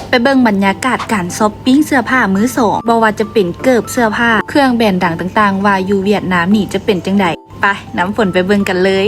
ໄປເບິ່ງບັນຍາກາດການຊັອບປິງເສື້ອຜ້າມືສອງ ບໍ່ວ່າຈະເປັນເກີບ, ເສື້ອຜ້າ, ເຄື່ອງແບຣນດັງຕ່າງໆ ວ່າຢູ່ຫວຽດນາມນີ້ຈະເປັນຈັ່ງໃດ. ໄປ ນຳຝົນໄປເບິ່ງກັນເລີຍ.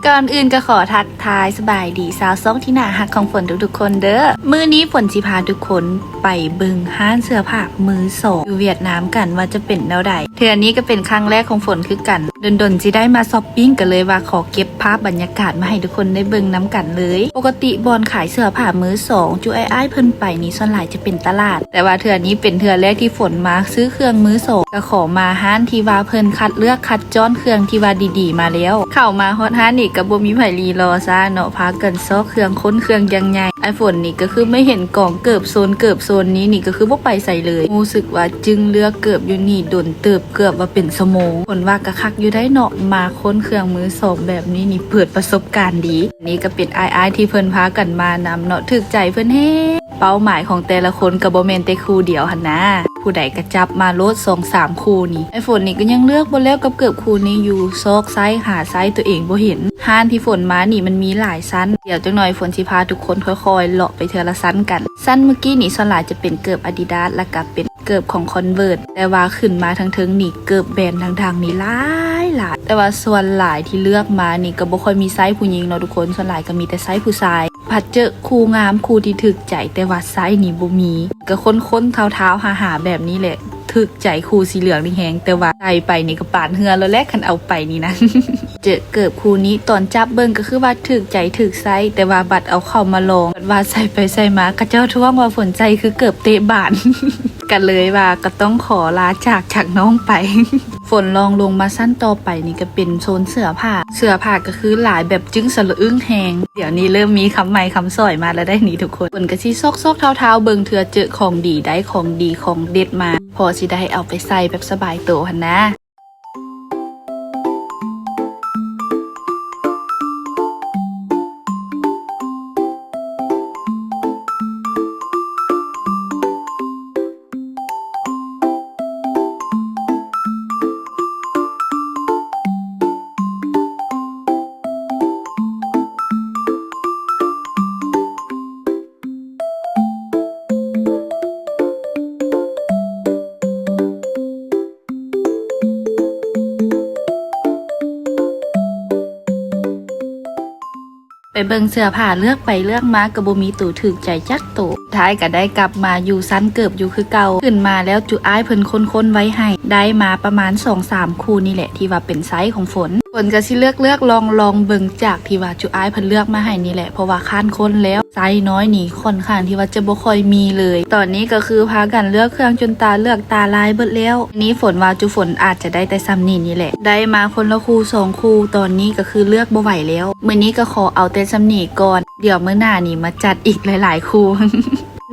ກ່ອນອື່ນກໍຂໍທັກທາຍສະບາຍດີຊາວຊ່ອງທີ່ໜ້າຮັກຂອງຝົນທຸກໆຄົນເດີ້. ມື້ນີ້ຝົນຊິພາທຸກຄົນໄປເບິ່ງຮ້ານເສື້ອຜ້າມືສອງຢູ່ຫວຽດນາມກັນວ່າຈະເປັນແນວໃດ. ເທື່ອນີ້ກໍເປັນຄັ້ງແລກຂອງຝົນຄືກັນ. ດົນໆຊິໄດ້ມາຊັອບປິງ ກໍເລີຍວ່າຂໍເກັບພາບບັນຍາກາດມາໃຫ້ທຸກຄົນໄດ້ເບິ່ງນຳກັນເລີຍ. ປົກກະຕິບ່ອນຂາຍເສື້ອຜ້າມືສອງ ຈຸອ້າຍໆເພິ່ນໄປນີ້ ສ່ວນຫຼາຍຈະເປັນຕະຫຼາດ, ແຕ່ວ່າເທື່ອນີ້ເປັນເທື່ອແລກທີ່ຝົນມາຊື້ເຄື່ອງມືສອງ ກໍຂໍມາຮ້ານທີ່ວ່າເພິ່ນຄັດເລືອກຄັດຈ້ອນເຄື່ອງທີ່ວ່າດີໆມາແລ້ວ. ເຂົ້າມາຮອດຮ້ານນີ້ກໍບໍ່ມີໃຜລີລໍຊ້າເນາະ, ພາກັນຊອກເຄື່ອງ, ຄົ້ນເຄື່ອງຢ່າງໃຫຍ່. ອ້າຍຝົນນີ້ກໍຄືມາເຫັນກອງເກີບໂຊນເກີບໂຊນນີ້ນີ້ ກໍຄືບໍ່ໄປໃສເລີຍ. ຮູ້ສຶກວ່າຈຶງເລືອກເກີບຢູ່ນີ້ດົນເຕີບ, ເກືອບວ່າເປັນຊົ່ວໂມງ. ຝົນວ່າກໍຄັກຢູ່ໄດ໋ເນາະ, ມາຄົ້ນເຄື່ອງມືສອງແບບນີ້ນີ້ ເປີດປະສົບການດີ. ນີ້ກໍເປັນອ້າຍໆທີ່ເພິ່ນພາກັນມານຳເນາະ, ຖືກໃຈເພິ່ນແຮງ. ເປົ້າໝາຍຂອງແຕ່ລະຄົນກໍບໍ່ແມ່ນແຕ່ຄູ່ດຽວຫັ້ນນາ, ຜູ້ໃດກໍຈັບມາໂລດສອງສາມຄູ່ນີ້. ອ້າຍຝົນນີ້ກໍຍັງເລືອກບໍ່ແລ້ວກັບເກີບຄູ່ນີ້ຢູ່, ຊອກໄຊຫາໄຊຕົວເອງບໍ່ເຫັນ. ຮ້ານທີ່ຝົນມານີ້ມັນມີຫຼາຍຊັ້ນ, ດຽວຈັກໜ່ອຍຝົນຊິພາທຸກຄົນຄ່ອຍໆເລາະໄປເທື່ອລະຊັ້ນກັນ. ຊັ້ນມື້ກີ້ນີ້ສ່ວນຫຼາຍຈະເປັນເກີບອາດິດາສ ແລ້ວກໍເປັນເກີບຂອງຄອນເວີດ, ແຕ່ວ່າຂຶ້ນມາທາງເທິງນີ້ເກີບແບຣນດັງໆນີ້ຫຼາຍໆ, ແຕ່ວ່າສ່ວນຫຼາຍທີ່ເລືອກມານີ້ກໍບໍ່ຄ່ອຍມີໄຊຜູ້ຍິງເນາະທຸກຄົນ, ສ່ວນຫຼາຍກໍມີແຕ່ໄຊຜູ້ຊາຍ. ພັດເຈີຄູ່ງາມຄູ່ທີ່ຖືກໃຈ, ແຕ່ວ່າໄຊນີ້ບໍ່ມີ. ກໍຄົ້ນໆທ້າວໆຫາໆແບບນີ້ແຫຼະ, ຖືກໃຈຄູ່ສີເຫຼືອງນີ້ແຮງ, ແຕ່ວ່າໃສ່ໄປນີ້ກໍປານເຫື່ອແລ້ວແຫຼະ ຄັນເອົາໄປນີ້ນະ. ເຈີເກີບຄູ່ນີ້, ຕອນຈັບເບິ່ງກໍຄືວ່າຖືກໃຈຖືກໄຊ, ແຕ່ວ່າບັດເອົາເຂົ້າມາລອງ, ບັດວ່າໃສ່ໄປໃສ່ມາ ເຂົາເຈົ້າທ້ວງວ່າຝົນໃສ່ຄືເກີບເຕະບານ. ກໍເລີຍວ່າກໍຕ້ອງຂໍລາຈາກຈາກນ້ອງໄປ. ຝົນລອງລົງມາຊັ້ນຕໍ່ໄປນີ້ກໍເປັນໂຊນເສື້ອຜ້າ, ເສື້ອຜ້າກໍຄືຫຼາຍແບບຈຶ້ງສະລະອຶ້ງແຮງ. ດຽວນີ້ເລີ່ມມີຄຳໃໝ່ຄຳສອຍມາແລ້ວໄດ໋ນີ້ທຸກຄົນ. ຝົນກໍຊິຊອກໆທ້າວໆເບິ່ງເທື່ອເຈີຂອງດີໄດ໋, ຂອງດີຂອງເດັດມາ, ພໍຊິໄດ້ເອົາໄປໃສ່ແບບສະບາຍໂຕຫັ້ນນາ. ໄປເບິ່ງເສື້ອຜ້າ, ເລືອກໄປເລືອກມາກໍບໍ່ມີໂຕຖືກໃຈຈັກໂຕ. ທ້າຍກໍໄດ້ກັບມາຢູ່ຊັ້ນເກີບຢູ່ຄືເກົ່າ. ຂຶ້ນມາແລ້ວຈຸອ້າຍເພິ່ນຄົ້ນໆໄວ້ໃຫ້, ໄດ້ມາປະມານສອງສາມຄູ່ນີ້ແຫຼະ ທີ່ວ່າເປັນໄຊຂອງຝົນ. ຝົນກໍຊິເລືອກໆລອງໆເບິ່ງຈາກທີ່ວ່າຈຸອ້າຍເພິ່ນເລືອກມາໃຫ້ນີ້ແຫຼະ, ເພາະວ່າຄ້ານຄົ້ນແລ້ວ. ໄຊນ້ອຍນີ້ຂ້ອນຂ້າງທີ່ວ່າຈະບໍ່ຄ່ອຍມີເລີຍ. ຕອນນີ້ກໍຄືພາກັນເລືອກເຄື່ອງຈົນຕາເລືອກຕາລາຍເບິດແລ້ວ. ນີ້ຝົນວ່າຈຸຝົນອາດຈະໄດ້ແຕ່ສ່ຳນີ້ນີ້ແຫຼະ. ໄດ້ມາຄົນລະຄູ່ສອງຄູ່, ຕອນນີ້ກໍຄືເລືອກບໍ່ໄຫວແລ້ວ. ມື້ນີ້ກໍຂໍເອົາແຕ່ສ່ຳນີ້ກ່ອນ, ດຽວມື້ໜ້ານີ້ມາຈັດອີກຫຼາຍໆຄູ່.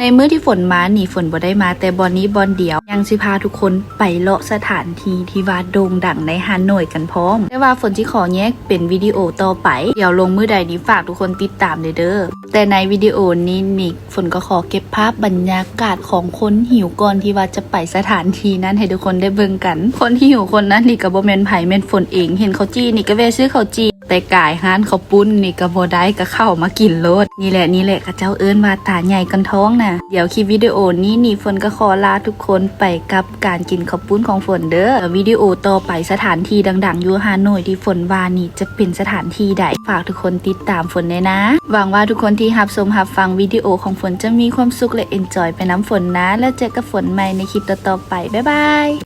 ໃນມື້ທີ່ຝົນມານີ້, ຝົນບໍ່ໄດ້ມາແຕ່ບ່ອນນີ້ບ່ອນດຽວ, ຍັງຊິພາທຸກຄົນໄປເລາະສະຖານທີ່ທີ່ວ່າໂດ່ງດັງໃນຮ່າໂນ້ຍກັນພ້ອມ. ແຕ່ວ່າຝົນຊິຂໍແຍກເປັນວິດີໂອຕໍ່ໄປ, ດຽວລົງມື້ໃດນີ້ຝາກທຸກຄົນຕິດຕາມເດີ້. ແຕ່ໃນວິດີໂອນີ້ນີ້ ຝົນກໍຂໍເກັບພາບບັນຍາກາດຂອງຄົນຫິວກ່ອນທີ່ວ່າຈະໄປສະຖານທີ່ນັ້ນໃຫ້ທຸກຄົນໄດ້ເບິ່ງກັນ. ຄົນທີ່ຫິວຄົນນັ້ນນີ້ກໍບໍ່ແມ່ນໃຜ, ແມ່ນຝົນເອງ. ເຫັນເຂົ້າຈີ່ນີ້ກໍແວ່ຊື້ເຂົ້າຈີ່, ແຕ່ກາຍຮ້ານເຂົ້າປຸ້ນນີ້ກໍບໍ່ໄດ້, ກໍເຂົ້າມາກິນໂລດ. ນີ້ແຫຼະ, ນີ້ແຫຼະ ເຂົາເຈົ້າເອີ້ນວ່າຕາໃຫຍ່ກ່ອນທ້ອງນະ. ດຽວຄລິບວິດີໂອນີ້ນີ້ ຝົນກໍຂໍລາທຸກຄົນໄປກັບການກິນເຂົ້າປຸ້ນຂອງຝົນເດີ້. ແລະ ວິດີໂອຕໍ່ໄປ ສະຖານທີ່ດັງໆຢູ່ຮ່າໂນ້ຍທີ່ຝົນວ່ານີ້ຈະເປັນສະຖານທີ່ໃດ, ຝາກທຸກຄົນຕິດຕາມຝົນແດ່ນາ. ຫວັງວ່າທຸກຄົນທີ່ຮັບຊົມຮັບຟັງວິດີໂອຂອງຝົນຈະມີຄວາມສຸກ ແລະ ເອັນຈອຍໄປນຳຝົນນະ. ແລ້ວເຈີກັບຝົນໃໝ່ໃນຄລິບຕໍ່ໆໄປ. ບາຍບາຍ.